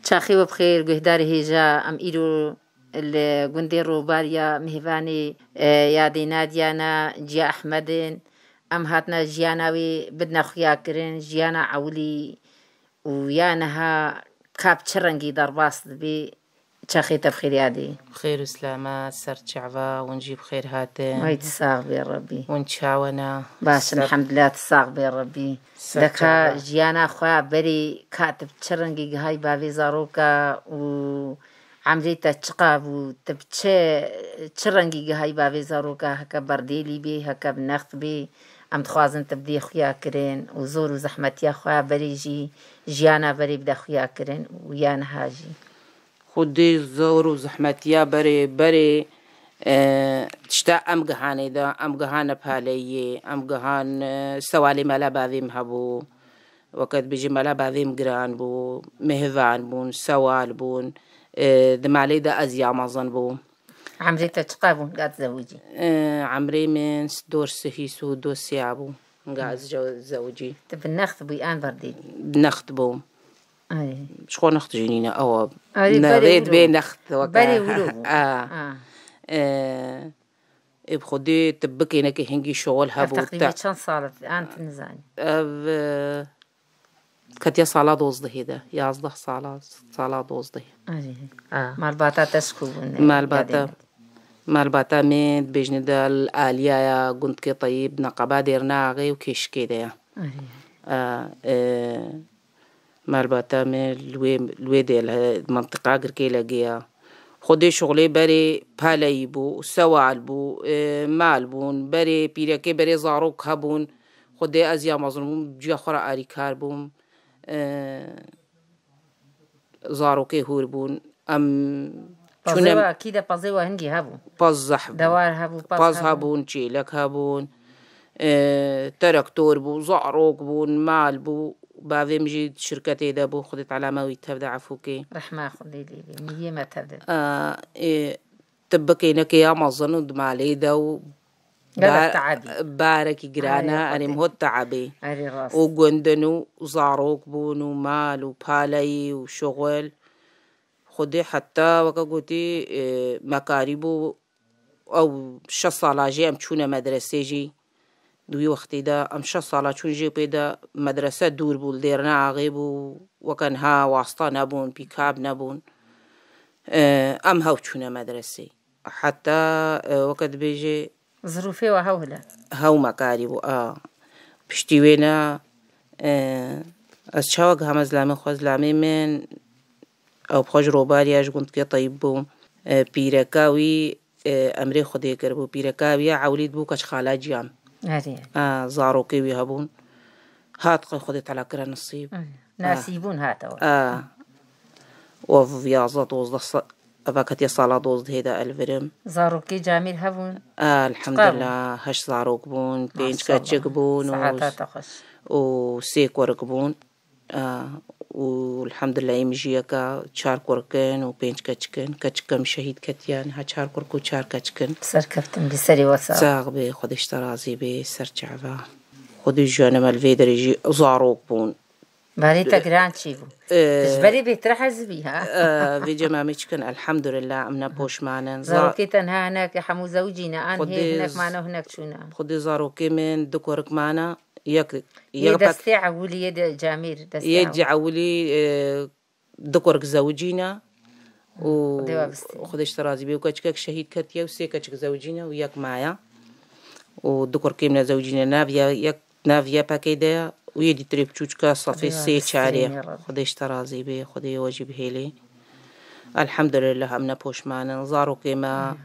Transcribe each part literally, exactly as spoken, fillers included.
Çaxê we bi xêr, guhdarê hêja. Em îro li gundê Robariya mêvanê, e, yadê Nadiyana, Ciya Ehmedin. Em hatine jiyana wê bidine xuya kirin, jiyana ewilî û ya niha ka bi çi rengî derbas dibê. Çaxê te bi xêr yadê. Xêr û silama, ser çava, hûn jî bi xêr hatin. Ay, tu sax bê Rebbî. Hûn çawa ne? Baş, Ser elhamdulillah, tu sax bê Rebbî. Ser Deka çava. Jiyana xwe berê ka tu bi çi rengî gihayî bavê zaroka û emrê te çiqa bû? Tu bi çi, çi rengî gihayî bavê zaroka? Heke berdêlî bê, heke bi next bê, em dixwazin tu bidê xuya kirin û zor û zehmetiya xwe berê jî jiyana berê bide xuya kirin û ya niha jî. Xwedê zor û zehmetiya berê, berê, e, tişta em gihanê de, em gihane paleyê, em gihan, e, sewalê mela bavê min hebû. Weke dibêjî mela bavê min giran bû, mêvan bûn, sewal bûn, e, di malê de ez ya mezin bûm. Emrê te çiqa bû, hinga tu zewicî? E, emrê min dor sihîs û do siya bû, hinga ez zew-, zewicî. Tu bi next bûyî an berdêlî? Bi next bûm. Ay. Ji xwe next jî nîne, ew Arê, ne, berê rê wilo dibê bû. Next weke. Berê wilo bû. A. A. E, ê bi xwedê tu bikêneke hingî şewal Ev hebû. Teqrîbê Te- çend sal e? An tu nizanî? Ev, e, ketiya sala dozdehê de. Yazdeh sala, sala dozdehê. Arê. A. Malbata te ji ku bûn, e, Malbata, yadê me. Malbata me dibêjne de li aliyaya gundkê Teyîb, neqeba Dêrina Axê û Kêşikê de ye. Arê. A, e, Malbata me li wê, li wê dê li mentiqa Girkêlegê ya. Xwedê şixulê berê paleyî bû, sewal bû, e, mal bûn, berê pîrekê berê zarok hebûn. Xwedê ez ya mezin bûm, ciya xwe re arîkar bûm. E, zarokê hûr bûn. Em Pezê çûne we, akî de pezê we hingî hebû. Pez zehf bû. Dewar hebû, pez Pez hebû. Hebûn, çêlek hebûn. E, teraktor bû, zarok bûn, mal bû. Bavê min jî di şirketê de bû. Xwedê Teala me wî tev de efû kê. Rehma Xwedê lê bê. Miyê me tev de. E, e, tu bikêneke ya mezin û di malê de û Gelek ba-, teabî. Barekî giran e, Erê erê Xwedê. Hot teabê. Erê rast. Û gundin û zarok bûn û mal û paleyî û şixul. Xwedê heta weke gotî, e, me karîbû ew şeş sala jî em çûne medresê jî. Di wî wextî de em şeş sala çûn jê pê de medrese dûr bû, li Dêrine Axê bû, weke niha wasta nebûn, pîkab nebûn. E, em hew çûne medresê. Heta, e, weke dibêje Zirûfê we hew hile. Hew me karîbû, a. Piştî wê ne, e, ez çawa gihame zilamê xwe, zilamê min, ew bi xwe ji Robariya ji gundkê Teyîb bû. E, pîreka wî, e, emrê Xwedê kiribû. Pîreka wî ya ewilî dibû keçxala Ciyan. Erê. A, zarokê wî hebûn. Hat qey Xwedê Teala kire nisîb. Erê. A. Nasîbûn hatewe. A. Û ev yazdeh dozdeh sa-, eva ketiye sala dozdehê de elvirim. Zarokê Camîr hebûn? A, elhamdulillah, heşt zarok bûn, pênc Maşallah. Keçik bûn û, Sehata te xweş. Û sê kurik bûn. A, û elhamdulillah, em jî yeka çar kurik in û pênc keçik in. Keçik em şehîd ketiye, niha çar kurik û çar keçik in. Serkeftin bî, serê we sax. Sax bê, Xwedê ji te razî bê, ser çava. Xwedê jiyana me li vê derê jî zarok bûn. Barê te giran çî bû? Ee, Ji berê bêtir hezibî, ha? Ee, vê cem em ê çikin, elhamdulillah, em ne poşman in. Za- Zarokê te niha hinek hemû zewicîne, an hê Xwedê hinek z- mane û hinek çûne? Xwedê zarokê min du kurik mane, yek, Yê yek pek- destê ewilî, yê de camêr, destê Yê ewilî. Ewilî, ee, du kurik zewicîne û Xwedê we bistîne. Xwedê ji te razî bê û keçikek şehîd ketiye û sê keçik zewicîne û yek maya û du kurkê min zewicîne. Nav ya yek, nav ya pekê de ye û yê dîtirê biçûçika sefê Xwedê we sê çarê. Bistîne, ya Rabbi. Xwedê ji te razî bê, Xwedê we jî bihêlê. Elhamdulillah, em ne poşman in. Zarokê me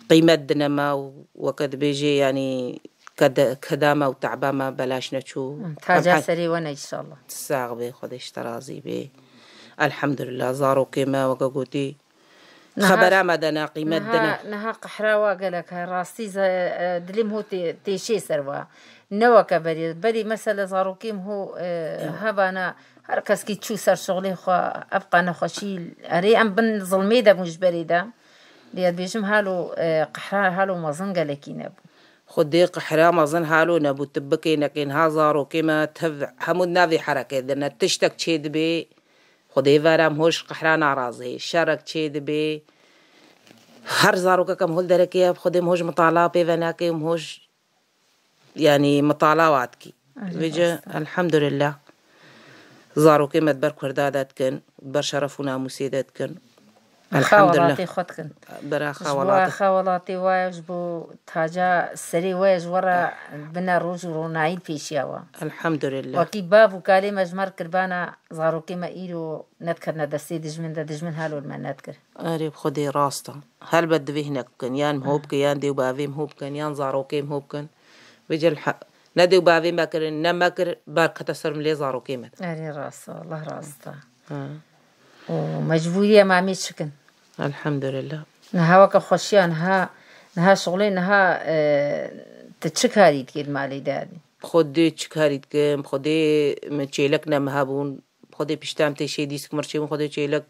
qîmet dine me û weke dibêjê, yanî kede-, keda me û te'ba me belaş neçû. Taca Em he- serê we ne, înşallah. Sax bê, Xwedê ji te razî bê. Elhamdulillah, zarokê me weke gotî Niha- xebera me dene, qîmet niha, dene. Niha qehra wa gelek he, rastî ze-, e, dilê min hot tê-, têşê ser wa. Ne weke berê. Berê mesela zarokê min ho, e, hebana, her keskî çû ser şixulê xwe, ev qe nexweşî, erê em bin zilmê de bûn ji berê de. Lê ez dibêjim halo, e, qehra halo mezin gelekî nebû. Xwedê qehra mezin halo nebû, tu bikê nekê, niha zarokê me tev hemû di navê herekê de ne, tiştek çê dibê, Xwedê vera em hoj qehra narazê. Şerek çê dibê. Her zarokek em hol derekê ye, Xwedê em hoj mitala pê ve nake, em hoj, yanî mitala wa dikî. Erê Vêce, rast e. Elhamdulillah. Zarokê me di ber Kurda de dikin, di ber şeref û namûsê de dikin. Xewalatê xwe dikin. Bera Ji bo xewalatê. Xewalatê we, ji bo taca serê we, ji we re bine roj û ronayî pêşiya we. Elhamdulillah. Wekî bav û kalê me ji me re kirbana, zarokê me îro nediketine destê dijmin de, dijmin halo li me nedikir. Erê, bi Xwedê rast e. Helbet divê hinek bikin. Yan ho bikin, yan dê û bavê ho bikin, yan zarokê ho bikin. Vêce li he-, ne dê û bavê me kirin, ne me kir, ber kete ser milê zarokê me de. Erê rast e, Allah razî te. Ha. Û mecbûrî ye, ma em ê çi kin? Elhamdulillah. Niha weke xweşiya, niha, niha şixulê, niha, e, tu çi karî dikî li malê de? Xwedê çi karî dikim, Xwedê min çêlek ne min hebûn, Xwedê pişta em tê şêdî sikmir çêbûn, Xwedê çêlek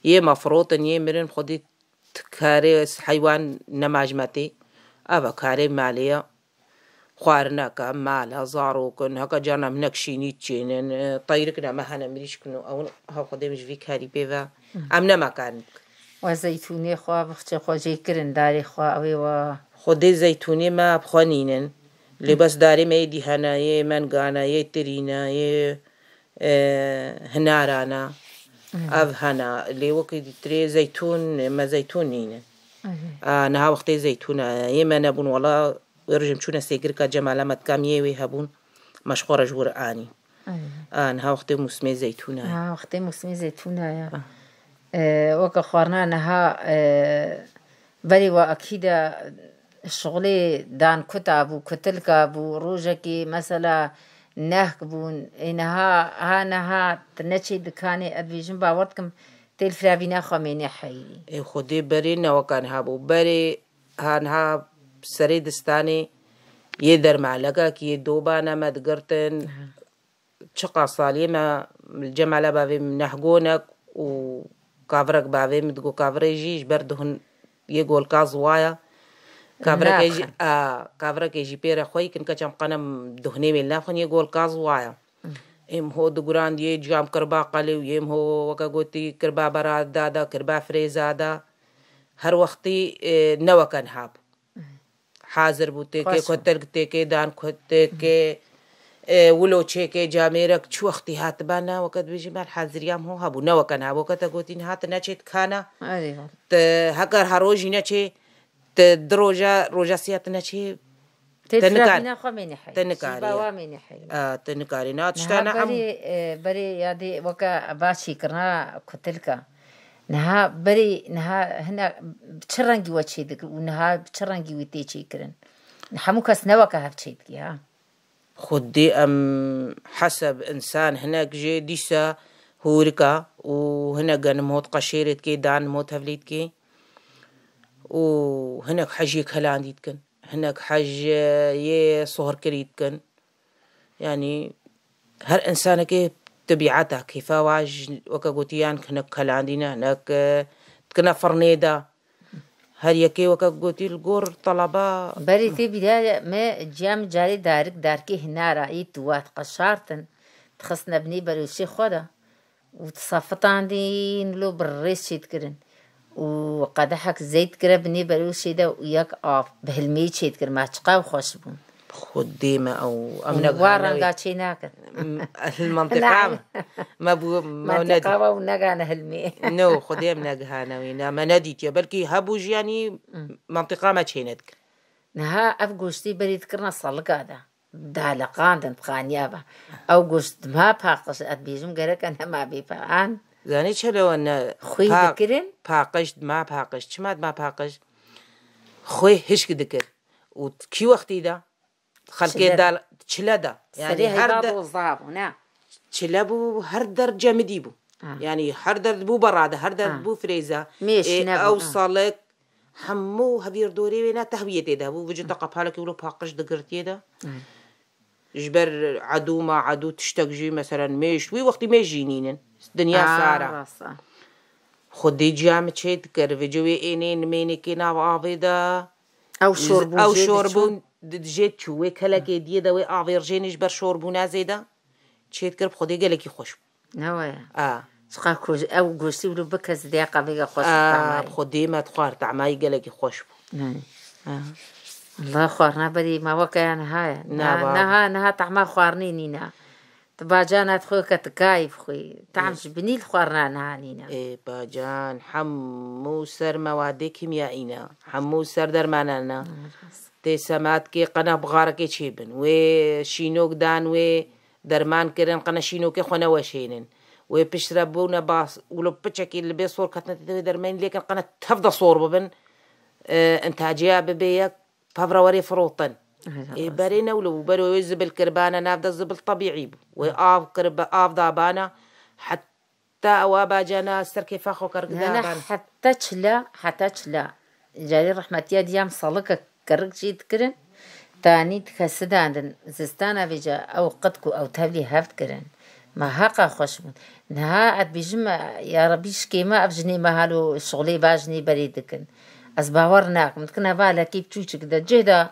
yê me firotin, yê mirin, Xwedê t-, karê s-, heywan nema ji me tê. Eva karê malê ye. Xwarineke, mala, zarok in, heke carna em hinek şînî çênin, e, teyrik ne me hene mirîşk in û ew in, ha Xwedê min ji vî karî pê ve, em nema karin bikin. We zeytûnê xwe, bixçê xwe jê kirin, darê xwe, ew ê we. Xwedê zeytûnê me bi xwe nînin. Lê bes darê me yê dî hene, yê mengane, yê tirîne, yê, e, hinarane. Ev hene. Lê wekî dîtirê zeytûn, me zeytûn nînin. A, niha wextê zeytûna ye. Yê me nebûn, wela wê rojê em çûne sêgirka Cemala me dikam yê wê hebûn. Me ji xwe re ji wir anî. A, niha wextê mûsimê zeytûna ye. Ha, wextê mûsimê zeytûna ye. E, weke xwarina niha, e, berê we ekî de şixulê dan kuta bû, kutilka bû, rojekê mesela nehk bûn. Ê niha, ha niha tu neçê dikanê, ez dibêjim bawer dikim, tê li firavîna xwe mênê heyî. Ê Xwedê berê ne weka niha bû. Berê ha niha serê distanê yê dermalekek, yê doba ne me digirtin. Çiqas saliyê me, li Cemala bavê min nehgonek û kavirek bavê min digot, kavirê jî ji ber duhun yê golka ziwaya. Kavirekê jî, Naxin. A, kavirekê jî pê re xweyî kin, keça em qenem duhnê wê naxin, yê golka ziwaya. Êm ho digurand, yê cam kirba qelê û yêm ho weke gotî kirba berada da, kirba firêza da. Her wextî, e, ne weke niha bû. Hazir bû têkê, Xweş bû. Kotelk têkê dan, kotekê, e, wilo çêkê, camêrek çi wextî hatibana, weke dibêjî me haziriyam ho hebû. Ne weke niha, weke te gotî niha tu neçê dikana. Erê, wele. Tu hekar hero jî neçê, tu di roja, roja siya tu neçê, Tê te nikar-, firavîna xwe mênê heyî. Te nikarî. Şîba wa mênê heyî. A, te nikarî. Na, tişta Niha ne hemû. Berê, e, berê yadê weke ba çêkirina kutilka. Niha berê, niha hine bi çi rengî we çê dikir û niha bi çi rengî wî tê çêkirin? Hemû kes ne weke hev çê dikî, ha? Xwedê em heseb insan hinek jê dîsa hûrika û hinek genim hot qeşêrê dikê, dan hot hevlî dikê û hinek hejiyê kelandî dikin. Hinek hej, e, yê sohirkirî dikin. Yanî her însanekê tebîeta kêfa wa ji weke gotî yan hinek kelandî ne, hinek, e, dikine firnê de. Her yekê weke gotî li gor teleba. Berê tê bîra me ciya min carê darik, darkê hinara yê tuwa diqeşartin, dixistine binê berûşê xwe de. Û disafitandîn lo bi rêz çêdikirin. Û qedehek zeyt kire binê berûşê de û yek av bi hilmeyî çêdikir. Ma çiqaw xweş bûn. Xwedê me ew, em Û wa negihane wê. Renga çê nakin. M-, li mentiqa me. Me bû, me Mentiqa nedî. We û negane hilmê. No, Xwedê em negihane wê. Ne, me nedîtiye. Belkî hebû jî yanî Hmm. mentiqa me çê nedikir. Niha ev goştê berê dikirine salika de. Daleqandin xaniya ve. Ew goşt dima paqij, ez dibêjim gereke nema bê pe-, an. Zanî çi lewe ne Xwî pa-, dikirin? Paqij, dima paqij. Çima dima paqij? Xwê hişk dikir. Û kî wextî de? Xelkê Çile. Dal-, çile de. Yani Serê her heyva de-, doza bû, ne? Çile bû, her der cemidî bû. Ha. Yani her der bû berade, her der Ha. bû firêza. Mêş Ê, nebû, ew ha. Salek, hemû hevîr dorê wê ne tehwiyê tê de bû. Vücuda qapalekê wilo paqij digirtiyê de. Ha. Ji ber edû ma edû tiştek jî, meselen, mêş, wî wextî mêş jî nînin. Dinya Aa, sara. Rast e. Xwedê ciya min çê dikir, vêce wê ênê nimênekê nav avê de. Ew şorbûn Ew jê şorbûn diçû. Di-, jê diçû. Wê kelekê diyê de wê avê rijênê ji ber şorbûna zêde çê dikir, bi Xwedê gelekî xweş bû. Ne waya. A. Çiqa ku ew goştî wilo bikez diya qevêga xweş. Aa, bi xwe dê me dixwar, temayî gelekî xweş bû. Nayê. Aa. Allah xwarina berî me weke ya niha ye. Na, niha, niha, niha tehma xwarinê nîne. Tu bacana dixwe ke tu kayî bixwî. Tam ji binî li xwarina niha nîne. Ê, bacan, hemû ser mewadê kîmyayî ne. Hemû ser dermana ne. Tê semat kê qena bixarekê çêbin. Wê şînok dan wê derman kirin, qena şînokê xwe neweşênin. Wê piştre bûne bas, wilo piçekî li bê sor ketine tê wê dermenî lêkin qena tev de sor bibin. E, intaciya bibe yek, pevre werê firotin. Ê, berê ne wilo bû, berê wê zibil kiribane, nav de zibil tebîî bû. Wê av kiribe, av dabana, heta ewa bacana ser kêfa xwe kerg daban. Heta çila, heta çila. Carê rehmetiya diyam salike kerik jî dikirin. Tanî dikesidandin. Zistana vêca ew qit ku ew tevlî hev dikirin. Ma heqa xweş bûn. Niha ez dibêjim, ya Rebî şikê me ev jinê me halo şixulê va jinê berê dikin. Ez bawer nakim. Dikin eva lekî biçûçik de cih de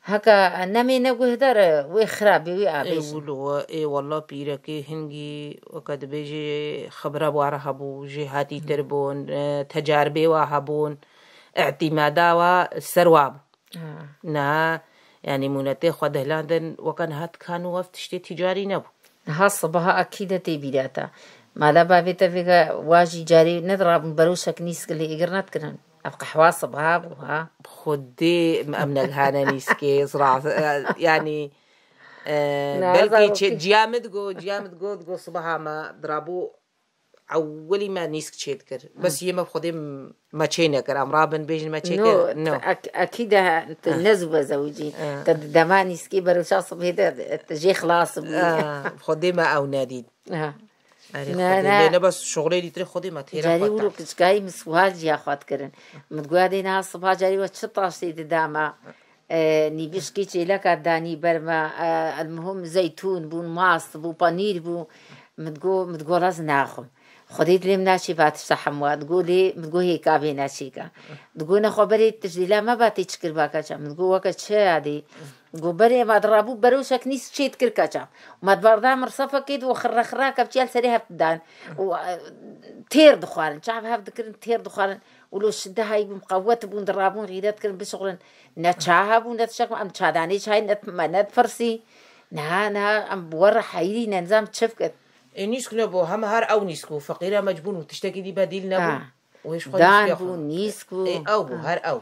heka nemê neguhdar e, wê xirabê, wê Ê avêjin. Wilo, ê walla pîrekê hingî weke dibêjê xibre ware hebû, jêhatîtir bûn, e, tecaribê wa hebûn, îtîmada wa ser wa bû. Ha. Niha, yanî mûnetê xwe dihlandin, weke niha dikan û ev tiştê tîcarî nebû. Niha sibaha ekî de tê bîra te. Mala bavê te vêga wa jî carê nedirabûn, beroşek nîsk li êgir nedikirin. Ev qehwa sibaha bû, ha? Xwedê em negihane nîskê, zira, yanî, e, Na, belkî zarokî. Çê, ciya min digo, ciya min digo, digo sibaha me dirabû ewilî me nîsk çê dikir. Bes yê me bi Xwedê me çê nekir. Em rabin bêjin me çê kir. No, no. Ek-, ekî de tu nezû ve zewicî. Eh. Te di dema nîskî beroşa sibhê de tu jê xilas bûyî. Eh, Xwedê me ew nedît. Ha. Erê Ne, Xwedê, ne. Lê ne bes şoxlê dîtirê Xwedê me têra Carî xwe wilo tak. Kiçkayî min sual ciya xwe dikirin. Min digoya dê niha sibha carî we çi taştê dida me? E, nîvişkî çêleka danî ber me, e, elmuhim zeytûn bûn, mast bû, panîr bû. Min digo, min digo ez naxwim. Xwedê dilê min naçê va tişta hemwa. Digo lê, min digo hêka vê neçêka. Digo nexwe berê tu ji dîla me va tê çi kir va keça. Min digo weke çi ya dê? Digo berê me dirabû beroşek nîsk çê dikir keça. Me dibarda min risefekê digo xirre xirra kepçiya li serê hev didan. Û, e, têr dixwarin. Çav hev dikirin têr dixwarin. Wilo şidehayî bûn, qewet bûn, dirabûn, xîret kirin, bişixulin. Ne ça hebû, ne tiştek, em çadanê çayê ne, me nedipirsî. Niha, niha em bi we re heyrî ne, nizam çi bikir. Ê, nîsk nebû, heme her ew nîsk bû. Feqîra mecbûr bû, tiştekî dî bedîl nebû. Ha. Wê ji xwe Dan nîskê bû, xwe. Nîsk bû. Ê, ew bû, Ha. Her ew.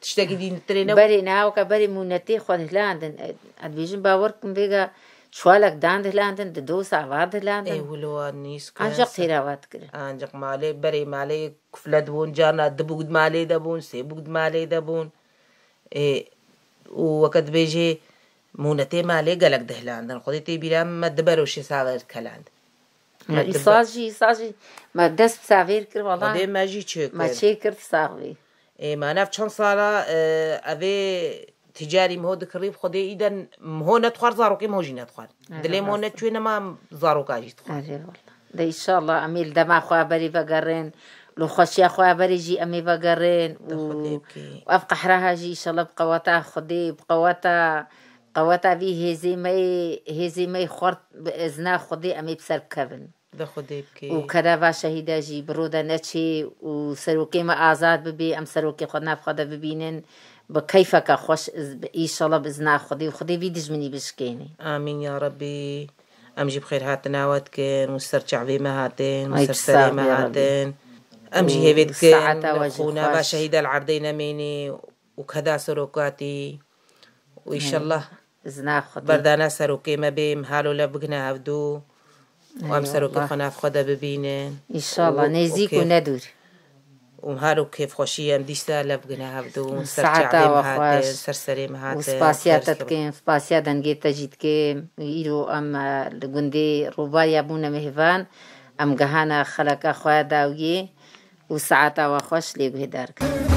Tiştekî dî tirê nebû. Berê niha weke berê mûnetê xwe dihilandin. E, ez dibêjim bawer kim vêga çuwalek dan dihilandin, di dosa va dihilandin. Ê, wilo wan nîsk Ancaq ser- têra va dikirin. Ancaq malê, berê malê kufle dibûn, carna du bûk di malê de bûn, sê bûk di malê de bûn. Ê, û weke dibêjê, mûnetê malê gelek dihilandin. Xwedê tê bîra me du beroşê savêr keland. Me Me du îsal be- jî, îsal jî me dest bi savêr kir, wala. Xwedê me jî çê Me kir. Çê kir, sax bî. Ê, me nav çend sala, e, evê tîcarî miho dikirî, Xwedê îden miho nedixwar, zarokê miho jî nedixwar. Erê Dilê miho rast. Neçûyê nema zaroka jî dixwar. Erê wala. De îşallah em ê li dema xwe berî vegerin, li xweşiya xwe berî jî em ê vegerin De û Xwedê bikê. Ev qehra ha jî îşallah bi qeweta Xwedê, bi qeweta, qeweta vî hêzê me yê, hêzê me yê xwert bi izna Xwedê em ê bi ser bikevin. De Xwedê bikê. Û keda va şehîda jî bi ro de neçê û serokê me azad bibê, em serokê xwe nav xwe de bibînin, bi keyfeke xweş, iz-, bi, îşallah bi izna Xwedê û Xwedê vî dijminî bişkênê. Amîn ya Rebbî. Em jî bi xêr hatina we dikin, û ser çavê me hatin, û Ay, ser serê sax me be, Rebbî. Hatin. Em jî Û hêvê dikin, saeta we jî xûna va xweş. Şehîda li erdê nemênê û keda serokatî. Û Ay, îşallah izna Xwedê. Berdana serokê me bê, em halo lev bigine hevdû. Û em Ay, serokê Allah. Xwe nav xwe de bibînin. Îşallah, Û, nêzîk û û kêf- nedûr. Û her û kêfxweşî em dîsa lev bigine hevdû. Ser Saeta çavê me we hatin, xweş. Ser serê me Û hatin, spasiya te dikim, spasiya dengê te jî dikim. Îro em, e, li gundê Rûbariya bûne mêvan. Em gehane xeleka xwe dawiyê û saeta we xweş lê guhêdar kin.